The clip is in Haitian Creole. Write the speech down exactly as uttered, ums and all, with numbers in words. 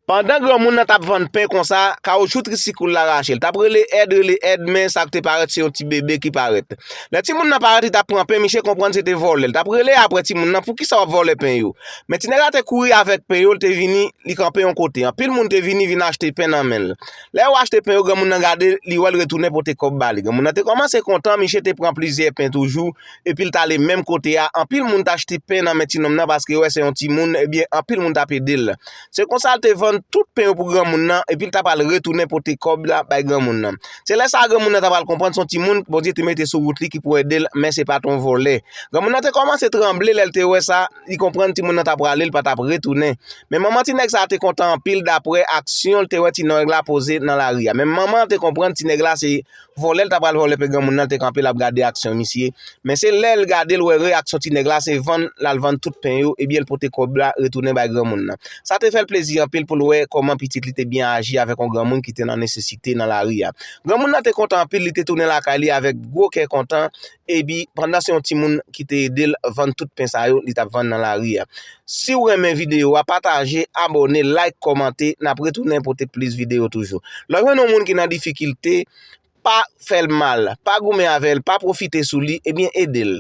Pandan granmoun nan t ap vann pen konsa, kawoutchou trisikoul la rache l. T ap rele èd, rele èd, men sa k te parèt se yon ti bebe ki parèt. Lè timoun nan parèt, li t ap pran pen, misye konprann se te vòlè. Li t ap rele apre timoun nan, "Poukisa w ap vòlè pen yo?" Men ti nèg la te kouri avèk pen yo, li te vini, li kanpe yon kote. Anpil moun te vini, vin achte pen nan men l. Lè yo achte pen yo, granmoun nan gade, li wè l retounen pote kòb ba li. Granmoun nan te kòmanse kontan, misye te pran plizyè pen toujou, epi l t ale menm kote a. Anpil moun t achte pen nan men ti nonm nan paske yo wè se yon timoun, ebyen, anpil moun t ap ede l. Se konsa l te vann tout pen yo pou granmoun nan, epi l ta pral retounen pote kòb la bay granmoun nan. Se lè sa a granmoun nan ta pral konprann se yon timoun Bondye te mete sou wout li ki pou ede l, men se pa t yon vòlè. Granmoun nan te kòmanse tranble lè l te wè sa, li konprann timoun nan ta prale, l pa t ap retounen. Men manman ti nèg sa a te kontan anpil daprè aksyon l te wè ti nèg la poze nan lari a. Men manman an te konprann ti nèg la se vòlè, l ta pral vòlè pen granmoun nan, l te kanpe l ap gade aksyon misye. Men se lè l gade, l wè reyaksyon ti nèg la, se vann, l al vann tout pen yo, ebyen l pote kòb la retounen bay granmoun nan. Sa te fè l plezi anpil pou l wè kòman pitit li te byen aji avèk yon granmoun ki te nan nesesite nan lari a. Granmoun nan te kontan anpil, li te tounen lakay li avèk gwo kè kontan, epi pandan se yon timoun ki te ede l vann tout pen sa yo, li t ap vann nan lari a. Si w renmen videyo a, pataje, abòne, like, kòmante, n ap retounen pote plis videyo toujou. Lè w jwenn yon moun ki nan difikilte, pa fè l mal, pa goumen avè l, pa pwofite sou li, ebyen ede l.